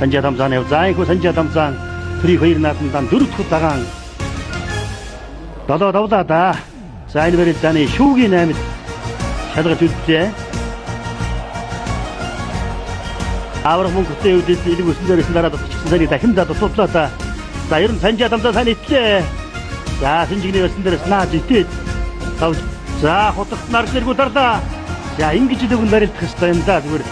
Санжаа дамзааны яв. За энэхүү Санжаа дамзаан төрийн хоёр наадамдаан дөрөв дэх удагаан 7 давлаа да. За энэ барилдааны шүүгийн 8-д шалгаж үзлээ. Аврах мөнгөтэй үдэл элэг өсөн дээрээс дараа дутчихсан саний дахин да дутуудлаа да. За ер нь Санжаа дамзаа сайн итлээ. За сэнжигний өсөн дээрээс нааж итээд тавж. За хутагт нарж нэргүү дарлаа. За ингэж л өгөн барилдах хэрэгтэй юм да зүгээр.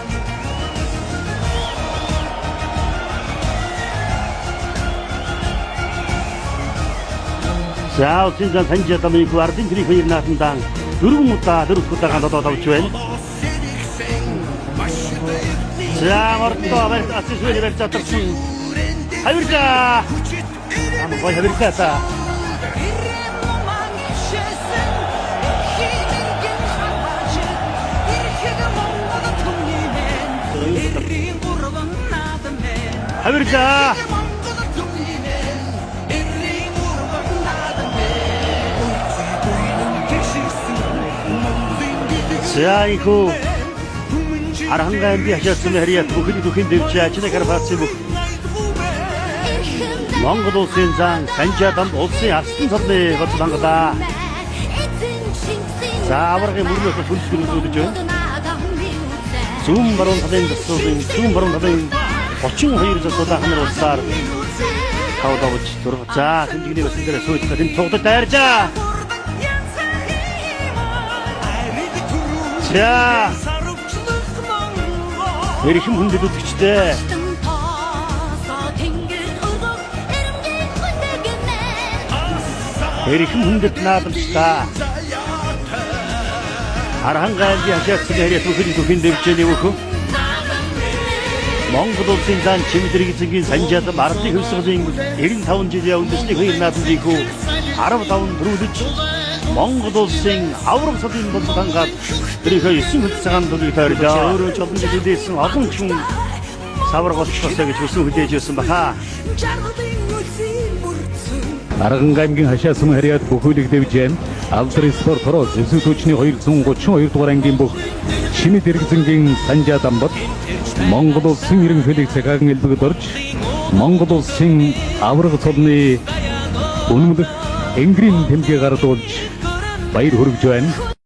За улсын зан Санжаа дамыг ардын тэрийг хоёр наатандаан дөрвөн удаа дөрөв удагаан долоо давж байна. За мордоо барьц асис үйл барьц атарсан. Хавирга. Ам гой хавирга та. Хавирга. За ихүү Архангай аймгийн хашаасан харьяат бүхэл бүхийн дэвжээ Ачина Карпатсын бүх Монгол улсын зан Санжаа дамд улсын арслан цолны бодол хангалаа. За аваргын мөрнөөс хүндэтгэл үзүүлж байна. Зүүн баруун талын засуулын зүүн баруун талын 32 засуулаа ханар улсаар тав давж 6. За тэмдэгний басан дээр сүйтгэх энэ цугдад дайржаа. За эрхэм хүндэт үзэгчдээ. Эрхэм хүндэт наадамчдаа. Архангай аймгийн хашаацсан харьяат бүхэл бүхэн дэвжээний өөхөн. Монгол улсын зан чимэдрэг эзэнгийн Санжаалам ардын хөвсгөлийн 95 жилийн үндэсний хоёр наадамын хүү 15 төрүүлж Монгол улсын авраг цолын болон хангаад тэрийнхээ 9 хөл цагаан тулыг тойрлоо. Өөрөө ч олон жил үлдээсэн олон хүн савар голчлосоо гэж хүсэн хүлээж байсан баха. Архангай аймгийн хашаа сүм харьяат бүхүүлэг дэвжээ алдар спорт хороо зэвсэг түвшний 232 дугаар ангийн бүх Шимэд Эргэзэнгийн Санжаа дамбат Монгол улсын ерөнхийлөгч захаан элбэг дорж Монгол улсын авраг цолны үнэмлэх энгэрийн тэмдгийг гардуулж баяр хүргэж байна.